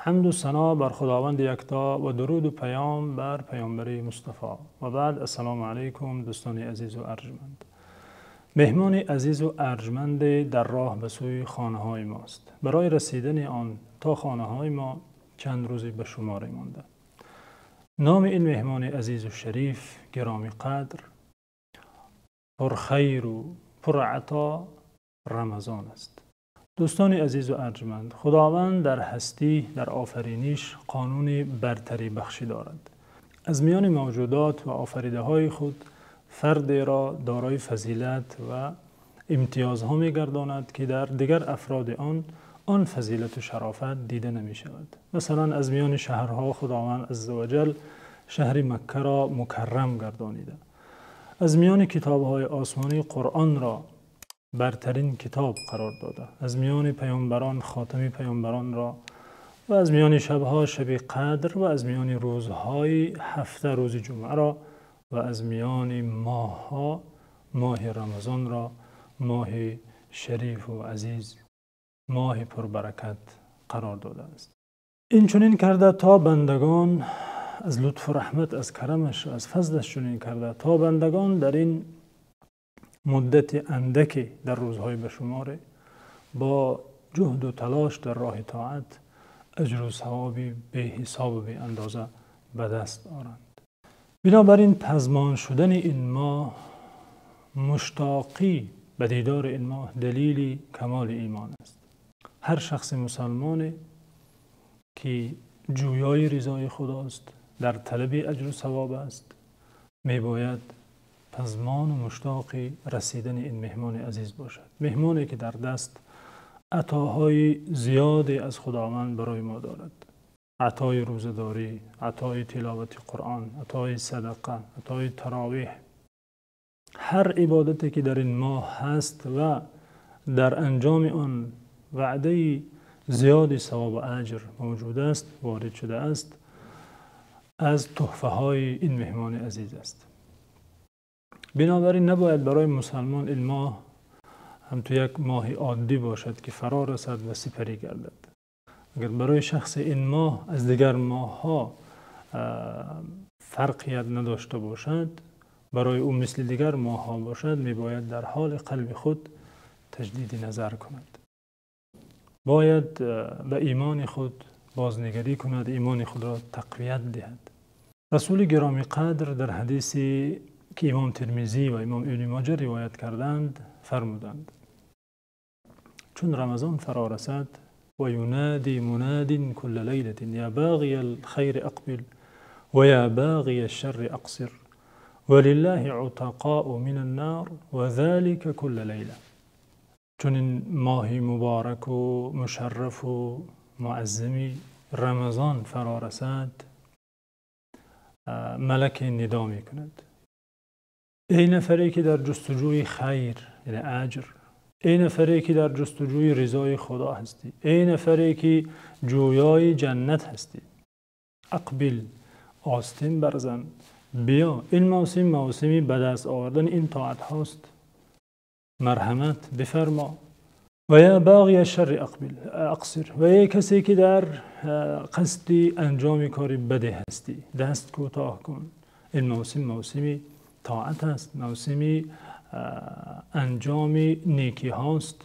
Ҳамду сано бар Худованди якто ва дуруду паём бар паёмбари Мустафо. Ва баъд, ассалому алайкум, дӯстони азизу арҷманд. Меҳмони азизу арҷманд дар роҳ ба сӯи хонаҳои мост. Барои расидани он то хонаҳои мо чанд рӯзе ба шумор монда. Номи ин меҳмони азизу шариф, гиромиқадр, пурхайру пурато Рамазон аст. Дӯстони азизу арҷманд, Худованд дар ҳастӣ, дар офариниш қонуни бартарибахшӣ дорад. Аз миёни мавҷудот ва офаридаҳои худ фардеро дорои фазилат ва имтиёзҳо мегардонад, ки дар дигар афроди он фазилат ва шарофат дида намешавад. Масалан, аз миёни шаҳрҳо Худованд азза ва ҷалл шаҳри Маккаро мукаррам гардонида. Аз миёни китобҳои осмонӣ Қуръонро бартарин китоб қарор дода. Аз миёни паёмбарон хотами паёмбаронро ва аз миёни шабҳо шаби қадр ва аз миёни рӯзҳои ҳафта рӯзи ҷумъаро ва аз миёни моҳҳо моҳи Рамазонро моҳи шариф ва азиз, моҳи пурбаракат қарор додааст. Ин чунин карда то бандагон аз лутфу раҳмат, аз карамаш ва аз фазлаш чунин карда то бандагон дар ин муддати андаке дар рӯзҳои ба шумор бо ҷуҳду талош дар роҳи тоат аҷру савоби беҳисобу беандоза ба даст оранд. Бинобар ин пазмон шудани ин моҳ, муштоқӣ ба дидори ин моҳ далели камоли имон аст. Ҳар шахси мусулмоне ки ҷӯёи ризои Худост, дар талаби аҷру савоб аст, мебояд пазмон ва муштоқи расидани ин меҳмони азиз бошад. Меҳмоне ки дар даст атоҳои зиёде аз Худованд барои мо дорад. Атои рӯзадорӣ, атои тиловати Қуръон, атои садақа, атои таровеҳ. Ҳар ибодате ки дар ин моҳ ҳаст ва дар анҷоми он ваъдаи зиёди савоб ва аҷр мавҷуд аст, ворид шудааст, аз туҳфаҳои ин меҳмони азиз аст. Бинобар ин набояд барои мусулмон ин моҳ ҳамчун як моҳи оддӣ бошад, ки фаро расад ва сипарӣ гардад. Агар барои шахс ин моҳ аз дигар моҳҳо фарқият надошта бошад, барои ӯ мисли дигар моҳҳо бошад, мебояд дар ҳоли қалби худ таҷдиди назар кунад. Бояд ба имони худ бознигарӣ кунад, имони худро тақвият диҳад. Расули гиромиқадр дар ҳадисе ки имом Термизӣ ва имом Ибни Моҷа ривоят карданд, фармуданд: чун Рамазон фаро расад, ва юнодӣ мунодин кулла лайлатин ё боғиял-хайри ақбил ва ё боғияш-шарри ақсир ва лиллаҳи утақоу минан-нор ва золика кулла лайла. Чун ин моҳи муборак ва мушарраф ва муаззами Рамазон фаро расад, малак нидо мекунад: эй нафаре ки дар ҷустуҷӯи хайр, яъне аҷр, эй нафаре ки дар ҷустуҷӯи ризои Худо ҳастӣ, эй нафаре ки ҷӯёи ҷаннат ҳастӣ, ақбил, остин барзан, биё. Ин мавсим мавсими ба даст овардани ин тоатҳост. Марҳамат бифармо. Ва ё боғияш-шарри ақбил ақсир, ва эй касе ки дар қасди анҷоми кори бадӣ ҳастӣ, даст кӯтоҳ кун. Ин мавсим мавсими тоат аст, мавсими анҷоми некиҳост,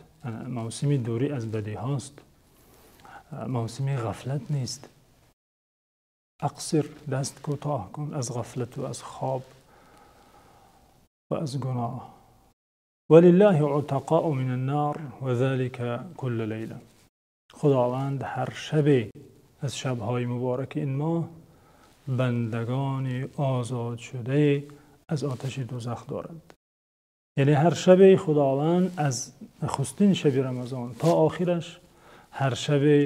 мавсими дурӣ аз бадиҳост, мавсими ғафлат нест. Ақсир, даст кӯтоҳ кун аз ғафлат ва аз хоб ва аз гуноҳ. Валиллаҳи утақоу минан-нор ва золика кулла лайла. Худованд ҳар шабе аз шабҳои муборак ин моҳ бандагони озод шуда аз оташи дӯзах дорад. Яъне ҳар шабе Худованд аз нахустин шаби Рамазон то охираш ҳар шабе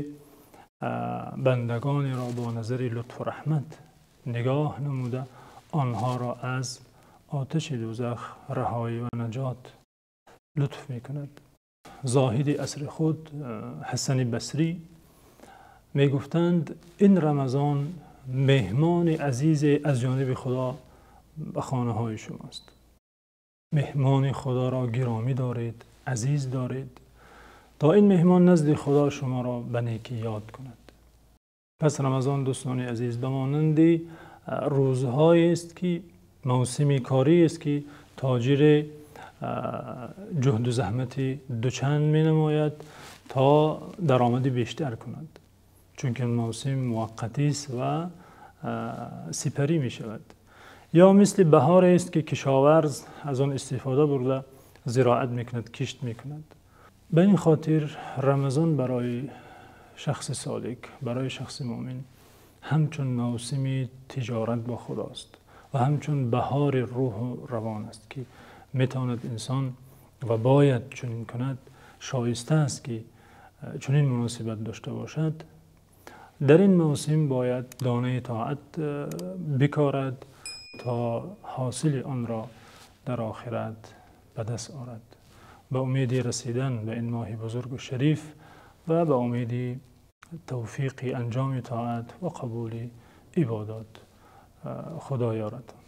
бандагонеро бо назари лутфу раҳмат нигоҳ намуда онҳоро аз оташи дӯзах раҳоӣ ва наҷот лутф мекунад. Зоҳиди асри худ Ҳасани Басрӣ мегуфтанд: ин Рамазон меҳмони азизе аз ҷониби Худо ба хонаҳои шумост. Меҳмони Худоро гиромӣ доред, азиз доред, то ин меҳмон назди Худо шуморо ба некӣ ёд кунад. Пас Рамазон, дӯстони азиз, ба монанди рӯзҳоест, ки мавсими корӣ аст, ки тоҷир ҷаҳду заҳмати дучанд менамояд то даромади бештар кунад. Чунки мавсим муваққатӣ аст ва сипарӣ мешавад. Ё мисли баҳоре аст, ки кишоварз аз он истифода бурда зироат мекунад, кишт мекунад. Ба ин хотир Рамазон барои шахси солик, барои шахси мӯъмин ҳамчун мавсими тиҷорат бо Худост ва ҳамчун баҳори рӯҳу равон аст, ки метавонад инсон ва бояд чунин кунад, шоиста аст, ки чунин муносибат дошта бошад. Дар ин мавсим бояд донаи тоат бикорад то ҳосили онро дар охират ба даст орад. Ба умеди расидан ба ин моҳи бузург ва шариф ва ба умеди тавфиқи анҷоми тоат ва қабули ибодат. Худо ёратон.